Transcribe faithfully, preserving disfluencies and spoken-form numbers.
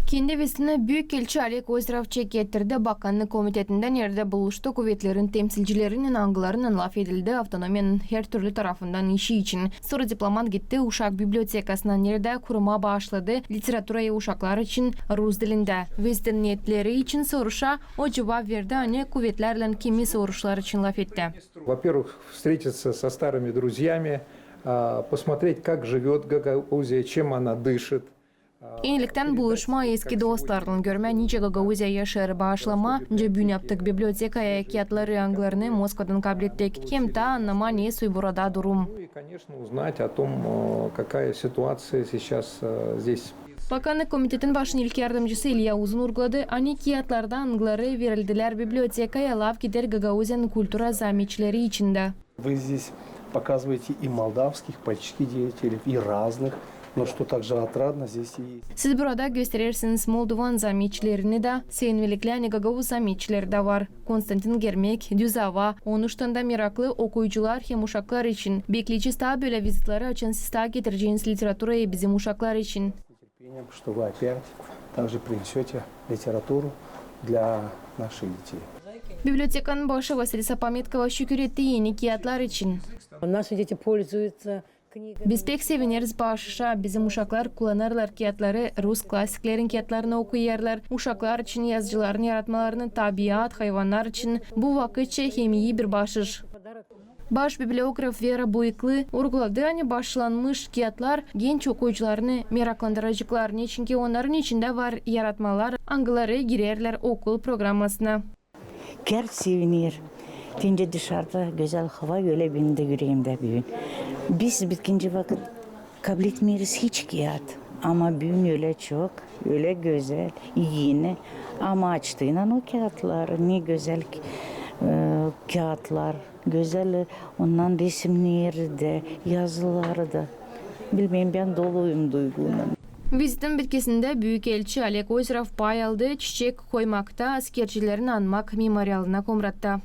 Kendi vizitinä büükelçi Oleg Ozerov çekettirdi Bakannık komitetindä, neredä buluştu kuvetlerin temsilcilerinin, angılarınnan lafedildi avtonomiyanın hertürlü tarafından işi için. Sora diplomat gitti uşak bibliotekasına, neredä kurmaa başladı literaturayı uşaklar için rus dilindä. Vizitin neetleri için soruşa, o cuvap verdi, ani kuvetlärlän kimi soruşlar için lafetti. Во-первых, встретиться со старыми друзьями, а, посмотреть, как живёт Гагаузия, чем она дышит. Enilikten buluşmaa eski dostlarlan, görmää, nicä Gagauziya yaşêêr, baaşlamaa, nicä büün yaptık bibliotekaya kiyatları, angılarını Moskvadan kablettik, hem taa annamaa, ne soy burada durum. Ну и, конечно, узнать о том, э, какая ситуация сейчас, э, здесь. Bakannık komitetin başın ilk yardımcısı İlya Uzun urguladı, ani kiyatlarda, angıları verildilär bibliotekaya, laf gider Gagauziyanın kultura zaametçileri için dä. Вы здесь показываете и молдавских политических деятелей, и разных, но что также отрадно, здесь и есть. Siz burada gösterersiniz Moldovanın zaametçilerini dä, sevinmeliklär, ani gagauz zaametçileri dä var. Konstantin Germek, Düz ava, onuştan da meraklı okuyucular hem uşaklar için. Bekleyecez taa bölä vizitleri, açan siz taa getireceniz literaturayı bizim uşaklar için. Терпением, что вы опять также принесёте литературу для наших детей. Bibliotekanın başı Vasilisa Pametkova şükür etti eni kiyatlar için. Наши дети пользуются книгами. Biz pek sevineriz baaşışa. Bizim uşaklar kullanêrlar kiyatları, rus klasiklerin kiyatlarını okuyêrlar. Uşaklar için yazıcıların yaratmalarını, tabiat, hayvannar için bu vakıtça hem ii bir baaşış. Baş bibliograf Vera Buyklı urguladı, ani başlanmış kiyatlar genç okuyucularını meraklandıraceklar, neçinki onnarın içindä var yaratmalar, angıları girerlär okul programmasına. Kär seviner. Deyni dışarda gözäl hava, ölä benim dä üreemdä büün. Biz bitinci vakıt kabletmeeriz hiç kiyat. Ama büün ölä çok, ölä gözäl, eni. Ama açtıynan o kiyatları, ne gözäl ki-, e, kiyatlar, gözäl, e, ondan resimneri dä, yazıları da. Bilmeerim, bän doluyum duyguylan. Vizitin bitkisindä büükelçi Oleg Ozerov pay aldı çiçek koymakta askercilerini anmak memorialına Komratta.